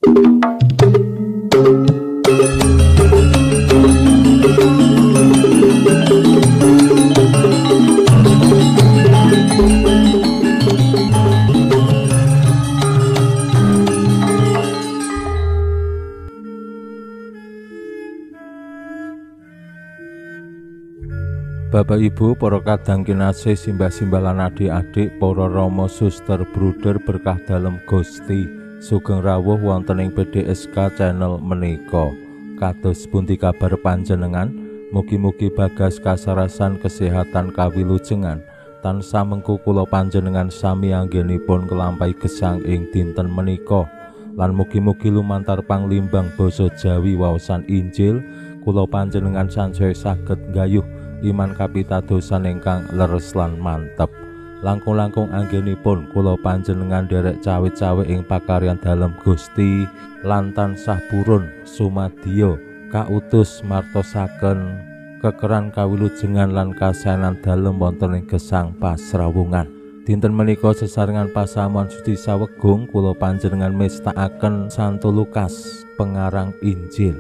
Bapak Ibu, para kadang kinasih, simbah-simbah lan adik-adik, para rama, suster, bruder berkah dalem Gusti, sugeng rawuh wonten ing PDSK channel menika. Kados pundi kabar panjenengan? Mugi-mugi bagas kasarasan kesehatan kawilujengan tansah mengku kula panjenengan sami anggenipun nglampahi gesang ing dinten menika. Lan mugi-mugi lumantar panglimbang basa Jawi waosan Injil kula panjenengan sansaya saged nggayuh iman kapitadosan ingkang leres lan mantep. Langkung-langkung anggenipun kula panjenengan nderek cawe-cawe ing pakaryan dalem Gusti lan tansah purun sumadyo kautus martosaken kekeran kawilujengan lan kasaenan dalem wonten ing gesang pasrawungan. Dinten menika sesarengan pasamuan suci sawegung kula panjenengan mestakaken Santo Lukas pengarang Injil.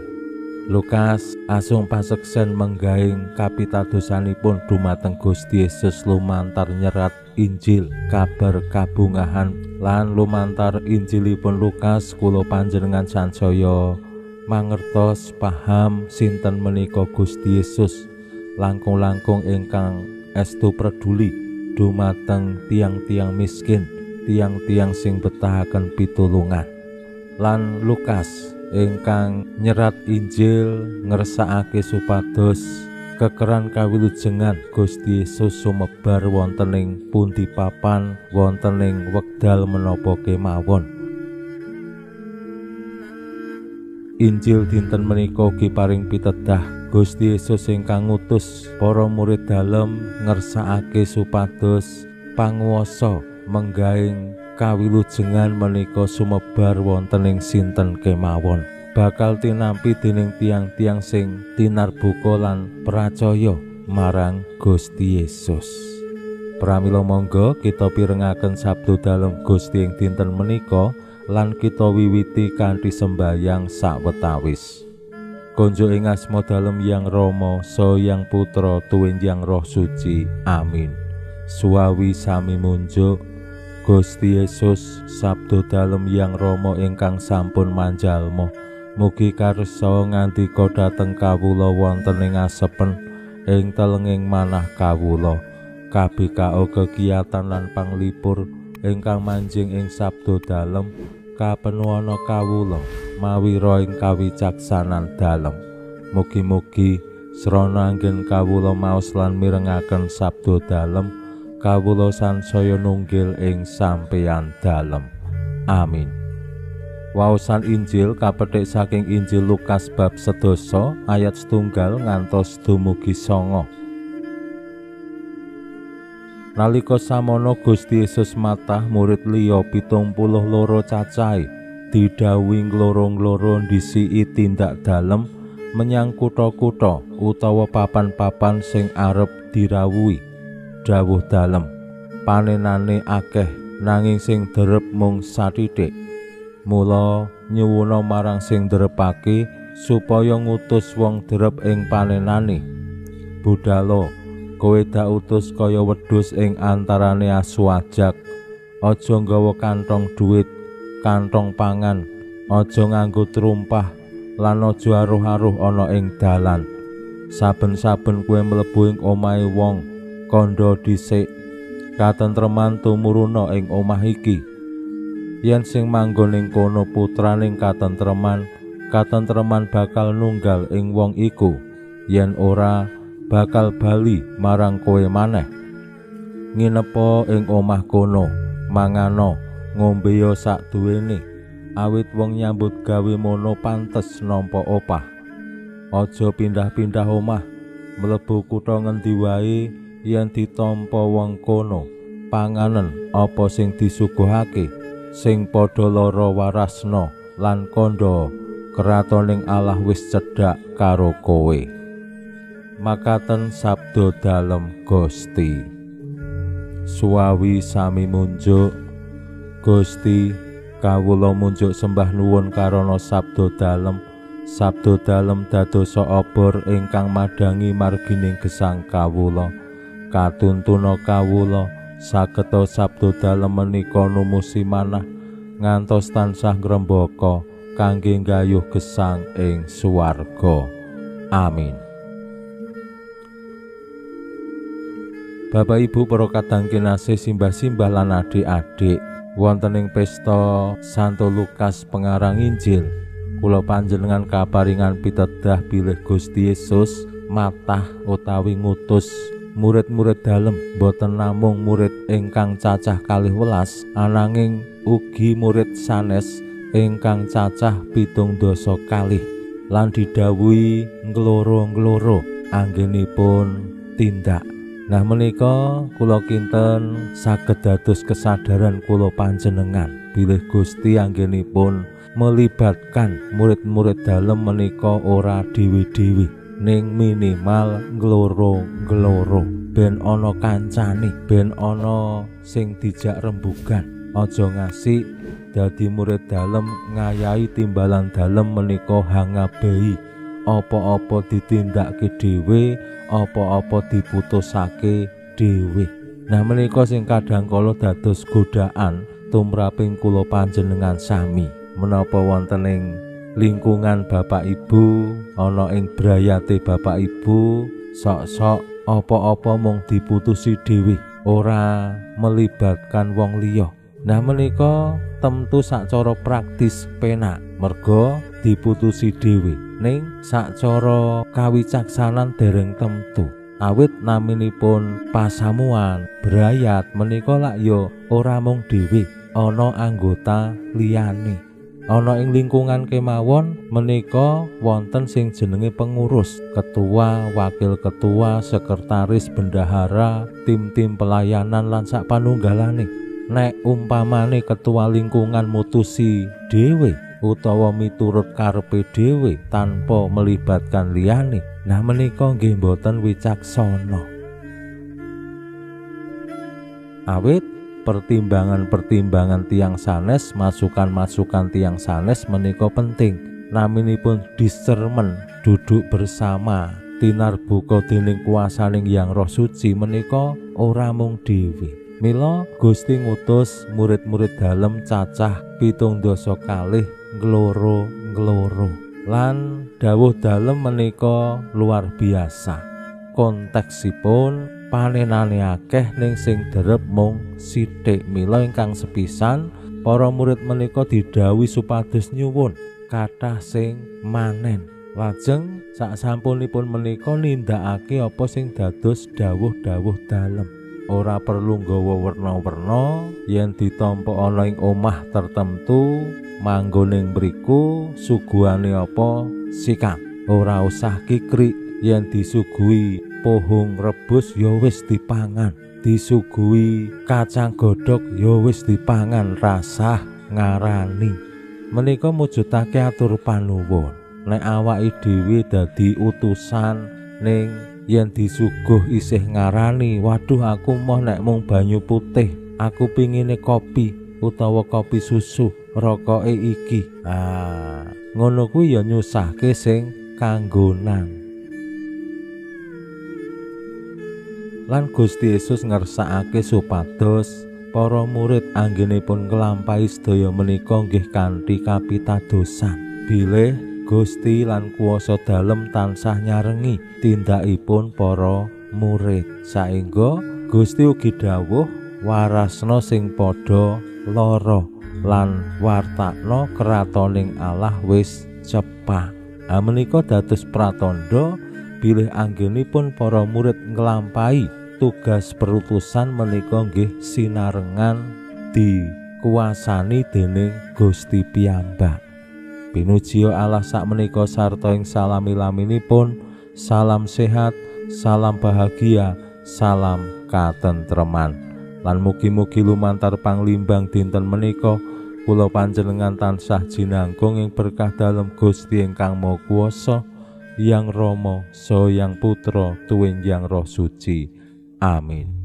Lukas asung paseksen menggaing kapitadosanipun dumateng Gusti Yesus lumantar nyerat Injil kabar kabungahan lan lumantar Injilipun Lukas kula panjenengan sansaya mangertos paham sinten menika Gusti Yesus langkung-langkung ingkang estu preduli dumateng tiang-tiang miskin, tiang-tiang sing betahaken pitulungan. Lan Lukas ingkang nyerat Injil ngersakake supados kekeran kawilujengan Gusti Yesus sumebar wonten ing pundi papan wonten ing wekdal menapa kemawon. Injil dinten menika ugi paring pitedah Gusti Yesus ingkang ngutus para murid dalem ngersakake supados panguwasa menggaing kawilujengan menika sumebar wonten ing sinten kemawon, bakal tinampi dening tiang-tiang sing tinarbuka lan pracaya marang Gusti Yesus. Pramila monggo kita pirengaken sabda dalem Gusti ing dinten menika lan kita wiwiti kanthi sembayang sawetawis. Konjuk ing asma dalem Yang Rama, Saha Yang Putra, tuwin Yang Roh Suci. Amin. Suwawi sami munjuk Gusti Yesus, sabda dalem Yang Rama ingkang sampun manjalma, mugi karsa ngandika dhateng kawula wonten ing asepen ing telenging manah kawula. KBKO kegiatan lan panglipur ingkang manjing ing sabda dalem kapenuana kawula mawi roh ing kawicaksanan dalem. Mugi-mugi srana anggen kawula maos lan mirengaken sabda dalem, kawula sansaya nunggil ing sampeyan dalem. Amin. Waosan Injil kapethik saking Injil Lukas bab 10 ayat 1 ngantos dumugi 9. Nalika samono Gusti Yesus matah murid liya 72 cacahe didhawuhi ngloro-ngloro ndhisiki tindak dalem menyang kutha-kutha utawa papan-papan sing arep dirawuhi. Dawuh dalem, panenane akeh nanging sing derep mung sathithik. Mula nyuwuna marang sing derepake supaya ngutus wong derep ing panenane. Budalo, kowe dak utus kaya wedhus ing antarane asu ajak. Aja nggawa kantong duit, kantong pangan, aja nganggo trumpah lan aja aruh-aruh ana ing dalan. Saben-saben kowe mlebu ing omahe wong, kandha dhisik, katentreman tumuruna ing omah iki. Yen sing manggon ing kono putraning katentreman, katentreman bakal nunggal ing wong iku. Yen ora, bakal bali marang kowe maneh. Nginepa ing omah kono, mangano, ngombeya sak duwene, awit wong nyambut gawe mono pantes nampa opah. Aja pindah-pindah omah, mlebu kutha ngendi wae yen ditampa wong kono, panganen apa sing disuguhake, sing padha lara warasna lan kandha kratoning Allah wis cedhak karo kowe. Makaten sabda dalem Gusti. Suwawi sami munjuk Gusti, Kawula munjuk sembah nuwun karana sabda dalem. Sabda dalem dadosa obor ingkang madhangi margining gesang kawula. Katuntuna kawula sageta sabda dalem menika numusi manah ngantos tansah ngrembaka kangge nggayuh gesang ing swarga. Amin. Bapak Ibu para kadang kinasih, simbah-simbah lan adik-adik, wonten ing pesta Santo Lukas pengarang Injil, kula panjenengan kaparingan pitedah bilih Gusti Yesus matah utawi ngutus murid-murid dalem, boten namung murid ingkang cacah 12, ananging ugi murid sanes ingkang cacah 72 lan didhawuhi ngloro-ngloro anggenipun tindak. Nah menika kula kinten saged dados kesadaran kula panjenengan bilih Gusti anggenipun melibatkan murid-murid dalem menika ora dhewe-dhewe, ning minimal ngloro-ngloro, ben ana kancane, ben ana sing dijak rembugan. Aja ngasih dadi murid dalem ngayahi timbalan dalem menika hangabehi, apa-apa ditindakake dhewe, apa-apa diputusake dhewe. Nah menika sing kadang kala dados godaan tumraping kula panjenengan sami. Menapa wonten ing lingkungan Bapak Ibu, ana ing brayate Bapak Ibu, sok-sok apa-apa mung diputusi dhewe, ora melibatkan wong liya. Nah menika tentu sacara praktis penak merga diputusi dhewe, ning sacara kawicaksanan dereng temtu. Awit naminipun pasamuan brayat menika lak ya ora mung dhewe, ana anggota liyane. Ana ing lingkungan kemawon menika wonten sing jenenge pengurus, ketua, wakil ketua, sekretaris, bendahara, tim-tim pelayanan lan sak panunggalane. Nek umpamane ketua lingkungan mutusi dhewe utawa miturut karepe dhewe tanpa melibatkan liyane, nah menika nggih mboten wicaksana. Awit pertimbangan-pertimbangan tiyang sanes, masukan-masukan tiyang sanes menika penting. Naminipun discernment, duduk bersama, tinarbuka dening kuasaning Yang Roh Suci menika ora mung dhewe. Mila Gusti ngutus murid-murid dalem cacah 72 ngloro-ngloro. Lan dawuh dalem menika luar biasa. Konteksipun panenane akeh ning sing derep mung sithik. Mila ingkang sepisan para murid menika didhawuhi supados nyuwun kathah sing manen. Lajeng sasampunipun menika nindakake apa sing dados dawuh-dawuh dalem. Ora perlu nggawa werna-werna, yen ditampa ana ing omah tertentu manggon ing mriku suguhane apa sikap. Ora usah kikrik, yen disuguhi pohong rebus ya wis dipangan, disuguhi kacang godhog ya wis dipangan, rasah ngarani. Menika mujudake atur panuwun. Nek awake dhewe dadi utusan ning yen disuguh isih ngarani, waduh aku moh nek mung banyu putih, aku pingine kopi utawa kopi susu, rokoke iki. Ah, ngono kuwi ya nyusahke sing kanggonan. Lan Gusti Yesus ngersakake supados para murid anggenipun nglampahi sedaya menika nggih kanthi kapitadosan bilih Gusti lan kuwasa dalem tansah nyarengi tindakipun para murid. Saengga Gusti ugi dawuh warasna sing padha lara lan wartakna kratoning Allah wis cepak. Menika dados pratandha bilih anggenipun para murid nglampahi tugas perutusan menika nggih sinarengan dikuasani dening Gusti piyambak. Pinujiya Allah sakmenika sarta ing salami-laminipun, salam sehat, salam bahagia, salam katentreman. Lan mugi-mugi lumantar panglimbang dinten menika kula panjenengan tansah jinangkung ing berkah dalem Gusti ingkang Maha Kuwasa, Yang Rama, Saha Yang Putra, tuwin Yang Roh Suci. Amin.